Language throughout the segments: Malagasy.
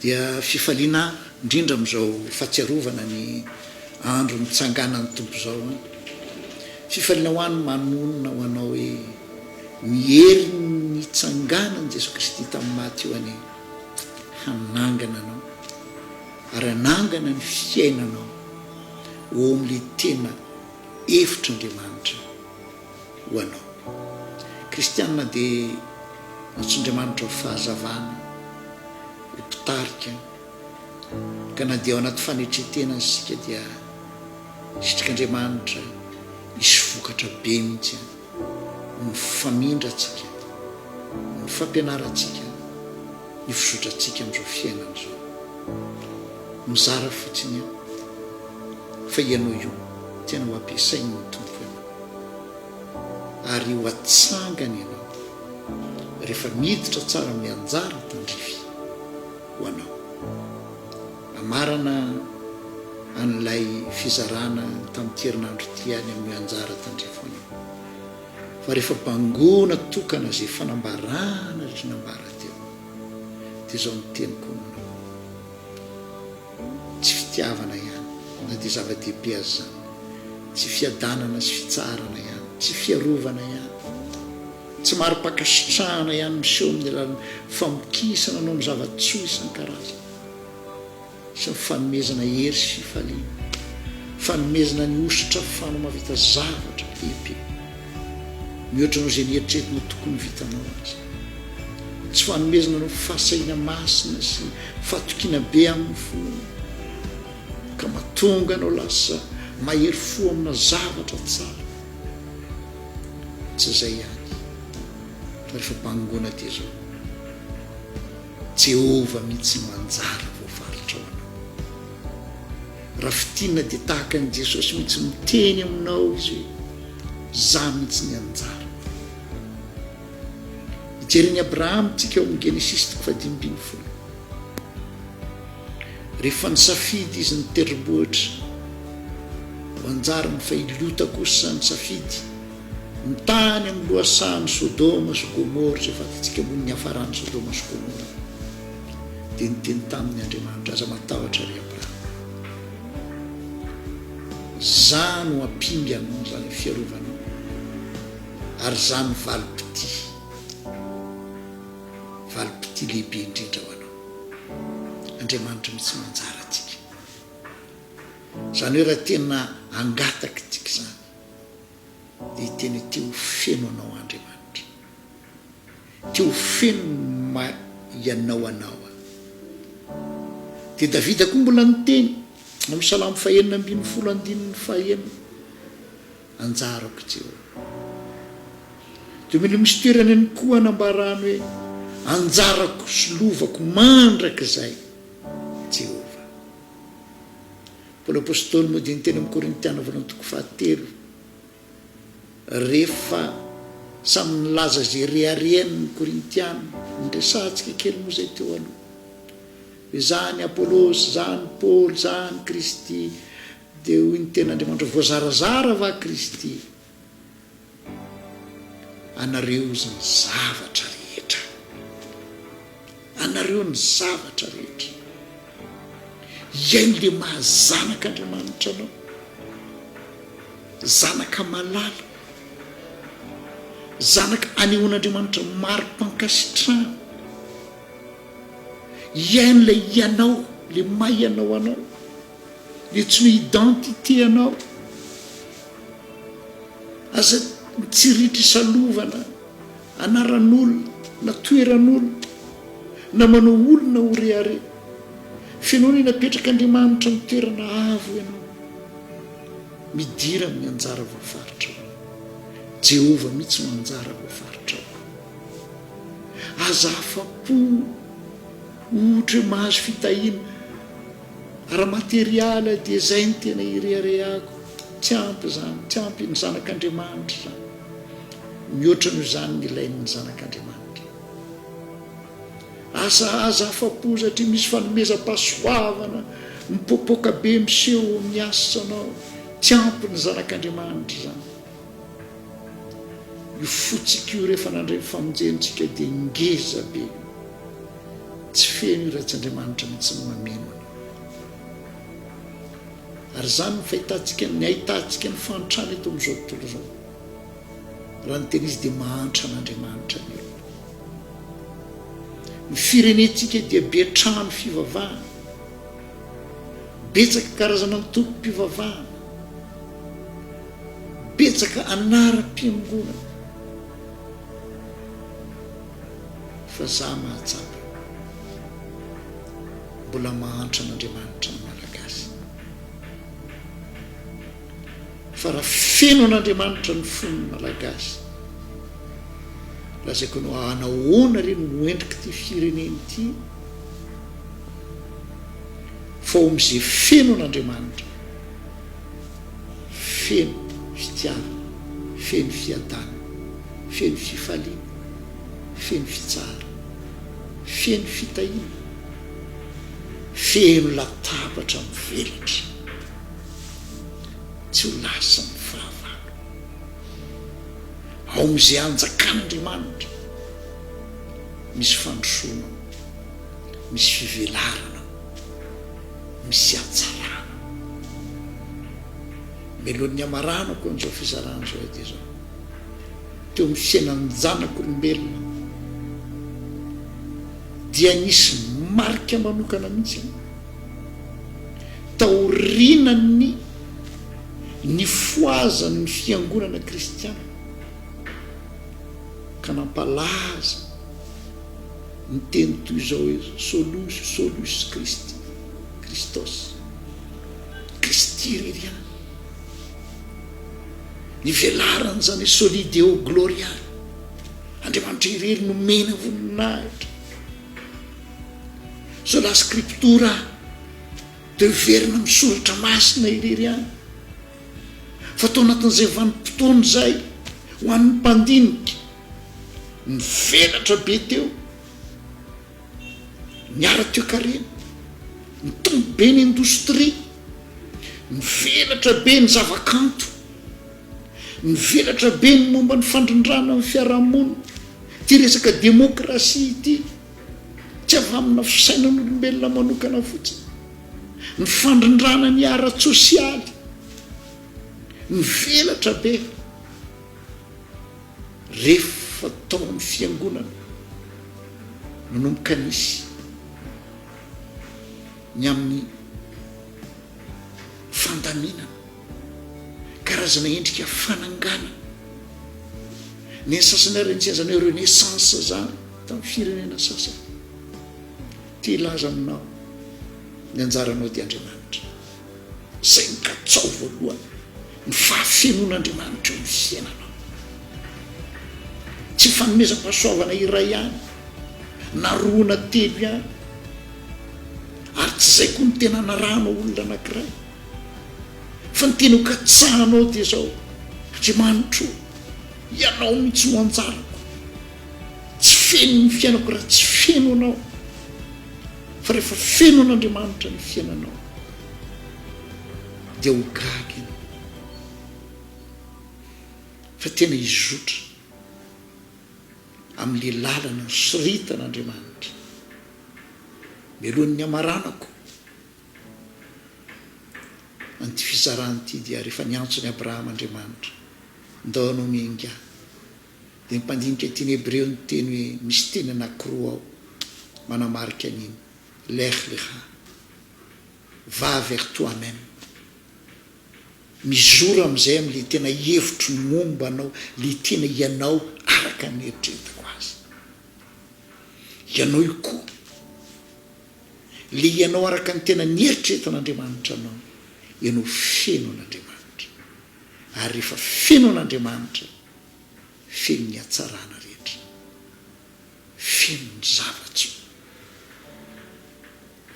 Dia fifaliana indrindra amin'izao fahatsiarovana ny andro nitsanganan'ny Tompo izao an! Fifaliana ho ahy ny manonona ho anao hoe ny herin'ny nitsanganan'i Jesoa Kristy tamin'ny maty io anie hanangana anao ary hanangana ny fiainanao ho ao amin'ilay tena hevitr'Andriamanitra ho anao. Kristiana dia nantsoin'Andriamanitra ho fahazavana, ho mpitarika, ka na dia ao anaty fanetren-tena aza isika dia sitrik'Andriamanitra hisy vokatra be mihitsy ny famindrantsika, ny fampianarantsika, ny fizotrantsika amin'izao fiainana izao. Mizara fotsiny aho fa ianao io tena ho ampiasain'ny Tompo ianao ary ho atsangany ianao rehefa miditra tsara amin'ny anjara tandrify ho anao. Hamarana an'ilay fizarana tamin'ity herinandro ity ihany amin'io anjara tandrify ho anao. Fa rehefa bangoina tokana izay fanambarana rehetra nambara teo dia izao ny teniko aminao. Tsy fitiavana ihany, na dia zava-dehibe aza izany, tsy fiadanana sy fitsaharana ihany, tsy fiarovana ihany, tsy mari-pankasitrahana ihany miseho amin'ny alalan'ny famokisana anao amin'ny zava-tsoa isan-karazany sy ny fanomezana hery sy fifaliana, fanomezana ny hosotra fano mahavita zavatra lehibe mihoatra noho izay nieritreretinao tokony ho vitanao aza. Tsy fanomezana anao fahasahiana masina sy fahatokiana be amin'ny fo ka mahatonga anao lasa mahery fo amina zavatra tsara. Tsy izay ihany fa rehefa bangoina dia izao, Jehovah mihitsy no anjara voafaritra ho anao. Raha fintinina dia tahaka an'i Jesosy mihitsy miteny aminao Izy hoe, Izaho mihitsy ny anjara. Hijery an'i Abrahama isika ao amin'ny Genesisy toko fahadimy ambin'ny folo. Rehefa nisafidy izy ny tendrombohitra ho anjarany fa i Lota kosa nisafidy ny tany amin'ny lohasahan'i Sodoma sy Gomora izay fantatsika moa ny niafaran'i Sodoma sy Gomora. Dia niteny taminy Andriamanitra, aza matahotra ry Abrahama. Izaho no ampinga anao, izany hoe fiarovanao. Ary izany valim-pitia, valim-pitia lehibe indrindra ho anao. Andriamanitra mihitsy no anjara antsika. Izany hoe raha tena angataka isika izany, dia hiteny hoe te ho feno anao Andriamanitra. Te ho feno ny maha ianao anao aho. Dia Davida koa mbola niteny, amin'ny Salamo fahenina ambin'ny folo andininy fahenina. Anjarako Jehovah. Dia omena misy toerana ihany koa anambarany hoe anjarako sy lovako mandrakizay Jehovah. Paoly Apostoly moa dia niteny amin'ny Korintiana voalohany toko fahatelo rehefa samy nilaza izay reharehany ny Korintiana, niresahantsika kely moa izay teo aloha, hoe za ny Apolosy, za ny Paoly, za ny Kristy, Dia hoy ny tenin'Andriamanitra, Voazarazara va Kristy? Anareo izy ny zavatra rehetra. Anareo ny zavatra rehetra. Hihaino ilay maha zanak'Andriamanitra anao. Zanaka malala. Zanaka anehoan'Andriamanitra mari-pankasitrahana. Hihaino ilay ianao, ilay maha ianao anao. Dia tsy hoe identité anao. Aza mitsiritra isalovana anaran'olona na toeran'olona na manao olona ho rehareha. F'enao anie napetrak'Andriamanitra amin'ny toerana avo ianao. Midira amin'ny anjara voafaritrao. Jehovah mihitsy no anjara voafaritrao. Aza afa-po ohatra hoe mahazo fitahiana. Ara-materialy dia izay no tena ireharehako, tsy ampy izany, tsy ampy ny zanak'Andriamanitra izany. Mihoatra noho izany ny ilain'ny zanak'Andriamanitra. Aza aza afa-po satria misy fanomezam-pahasoavana mipoapoaka be miseho amin'ny asanao, tsy ampy ny zanak'Andriamanitra izany. Io fontsika io rehefa nandray ny famonjentsika dia ngeza be. Tsy feno io raha tsy Andriamanitra mihitsy no mameno an'io. Ary izany no fahitantsika ny ahitantsika ny fahantrana eto amin'izao tontolo izao. Raha ny tena izy dia mahantra an'Andriamanitra ny olona. Ny firenentsika dia be trano fivavahana. Betsaka karazana antokom-pivavahana. Betsaka anaram-piangonana. Fa za mahatsapa mbola mahantra an'Andriamanitra ny Malagasy. Fa raha feno an'Andriamanitra ny fon'ny Malagasy, lazaiko anao anahoana re no ho endrik'ity firenena ity? Fa ao amin'izay feno an'Andriamanitra, feno fitiavana, feno fiadanana, feno fifaliana, feno fitsaharana, feno fitahiana, feno latabatra mivelatra, tsy ho lasan'ny fahavalo. Ao amin'izay anjakan'Andriamanitra, misy fandrosoana ao, misy fivelarana ao, misy hatsarana ao. Mialohan'ny hamaranako an'izao fizarana izao dia izao. teo amin'ny fiainan-janak'olombelona dia nisy marika manokana mihitsy taorianan'ny nifohazan'ny fiangonana kristiana ka nampalaza ny teny toy izao hoe solus solus Christi Christos Kristy irery ihany. Ny velaran'izany hoe Soli Deo Gloria, Andriamanitra irery nomena voninahitra. Sola Scriptura, dia miverina amin'ny soratra masina irery ihany. Fa tao anatin'izay vanim-potoana izay, ho an'ny mpandinika, nivelatra be teo ny ara-toekarena, nitombo be ny indostria, Mivelatra be ny zavakanto. Mivelatra be ny momba ny fandrindrana ny fiarahamonina. Ity resaka demokrasia ity, tsy avy amina fisainan'olombelona manokana fotsiny. Ny fandrindrana ny ara-tsosialy, mivelatra be. Rehefa tao amin'ny fiangonana, nanomboka nisy. ny amin'ny fandaminana, karazana endrika fananganana. Ny an'ny sasany ary niteny izany hoe renaissance izany tamin'ny firenena sasany. Te hilaza aminao ny anjaranao dia Andriamanitra. Izay no katsao voalohany, ny fahafenoan'Andriamanitra eo amin'ny fiainanao. Tsy fanomezam-pahasoavana iray ihany, na roa na telo ihany, ary tsy izay koa no tena anarahanao olona anankiray. Fa ny tena hokatsahanao dia izao, Andriamanitro ô, Ianao mihitsy no anjarako. Tsy feno ny fiainako raha tsy feno Anao. Fa rehefa feno an'Andriamanitra ny fiainanao dia ho gaga ianao fa tena hizotra amin'ilay lalana nosoritan'Andriamanitra. Mialohan'ny hamaranako an'ity fizarana ity dia rehefa niantso an'i Abrahama Andriamanitra, ndao ianao miaingà. Dia ny mpandinika teny hebreo niteny hoe misy teny anankiroa ao manamarika an'iny, Lech lecha, va vers toi-même. Mizora amin'izay amin'ilay tena hevitro ny momba anao, ilay tena ianao araka ny eritreretako azy. Ianao io koa. Ilay ianao araka ny tena nieritreretan'Andriamanitra anao, ianao feno an'Andriamanitra. Ary rehefa feno an'Andriamanitra, feno ny hatsarana rehetra, feno ny zava-tsoa,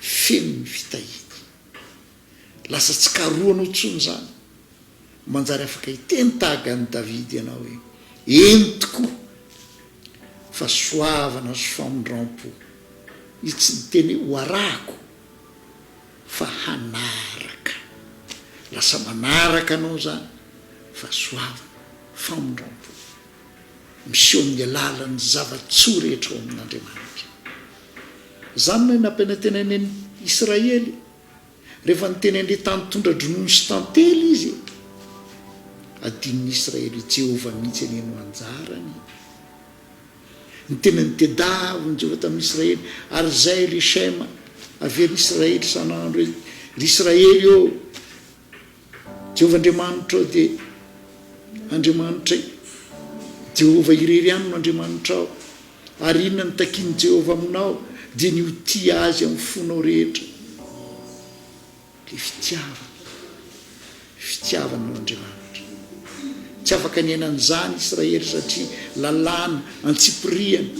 feno ny fitahiana. Lasa tsy karohanao intsony izany. Manjary afaka hiteny tahaka an'i Davida ianao hoe, Eny tokoa, fa soavana sy famindram-po. Izy tsy niteny hoe ho arahako. fa hanaraka. Lasa manaraka anao izany fahasoavana, famindrampo. Miseho amin'ny alalan'ny zava-tsoa rehetra ao amin'Andriamanitra. Izany no nampanantenainy an'i Israely. Rehefa niteny an'ilay tany tondra-dronono sy tantely izy, adinon'i Israely hoe Jehovah mihitsy anie no anjarany. Ny tena nitediavin'i Jehovah tamin'i Israely, ary izay ry Shema, averin'i Israely isan'andro hoe, Ry Israely ô, Jehovah Andriamanitrao dia Andriamanitray. Jehovah irery ihany no Andriamanitrao. Ary inona no takin'i Jehovah aminao? Dia ny ho tia azy amin'ny fonao rehetra. Ilay fitiavana. Fitiavana an'Andriamanitra. Tsy afaka niaina an'izany Israely satria lalàna, antsipiriany,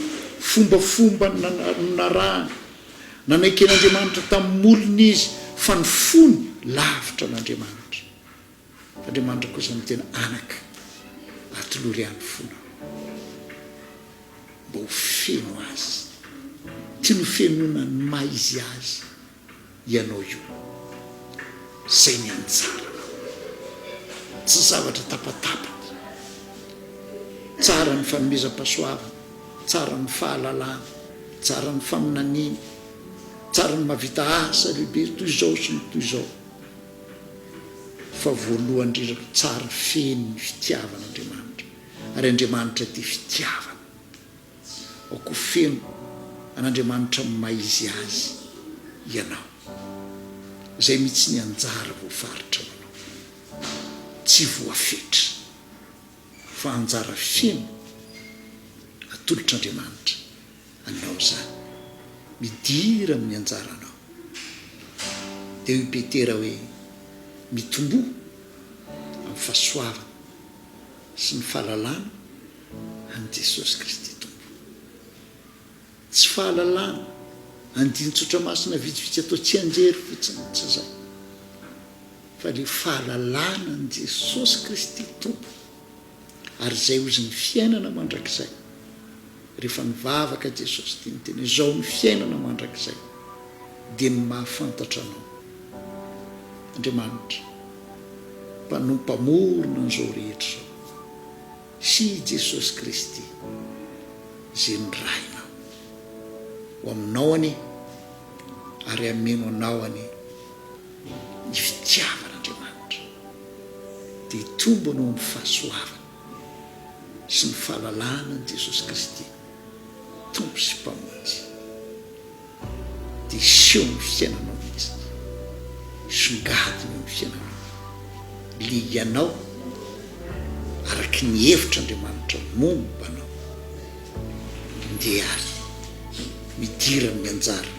fombafomba no narahany. Nanaiky an'Andriamanitra tamin'ny molony izy fa ny fony lavitra an'Andriamanitra. Andriamanitra kosa no tena anaka, atolory ahy ny fonao mba ho feno azy. Tiany ho fenoina ny maha izy azy ianao io. Izay ny anjaranao. Tsy zavatra tapatapaka. Tsara ny fanomezam-pahasoavana, tsara ny fahalalana, tsara ny faminaniana, tsara ny mahavita asa lehibe toy izao sy ny toy izao. Fa voalohany indrindra aloha tsara feno ny fitiavan'Andriamanitra. Ary Andriamanitra dia fitiavana. Aoka ho feno an'Andriamanitra amin'ny maha izy azy ianao. Izay mihitsy ny anjara voafaritra ho anao. Tsy voafetra, fa anjara feno atolotr'Andriamanitra anao izany. Midira amin'ny anjaranao. Dia hoy Petera hoe, Mitomboa amin'ny fahasoavana sy ny fahalalana an'i Jesosy Kristy Tompo. Tsy fahalalana, andinin-tsotra masina vitsivitsy atao tsianjery fotsiny, tsy izay. Fa ilay fahalalana an'i Jesosy Kristy Tompo, ary izay hozy ny fiainana mandrakizay. Rehefa nivavaka Jesosy dia niteny hoe, Izao ny fiainana mandrakizay, dia ny mahafantatra Anao, Andriamanitra, Mpanompo Mpamorona an'izao rehetra izao. Sy i Jesosy Kristy izay nirahinao. Ho aminao anie ary hameno anao anie ny fitiavan'Andriamanitra, dia hitombo anao amin'ny fahasoavana sy ny fahalalana an'i Jesosy Kristy Tompo sy Mpamonjy. Dia hiseho amin'ny fiainanao mihitsy, hisongadina eo amin'ny fiainanao ilay ianao araka ny hevitr'Andriamanitra momba anao. Ndeha àry, midira amin'ny anjara.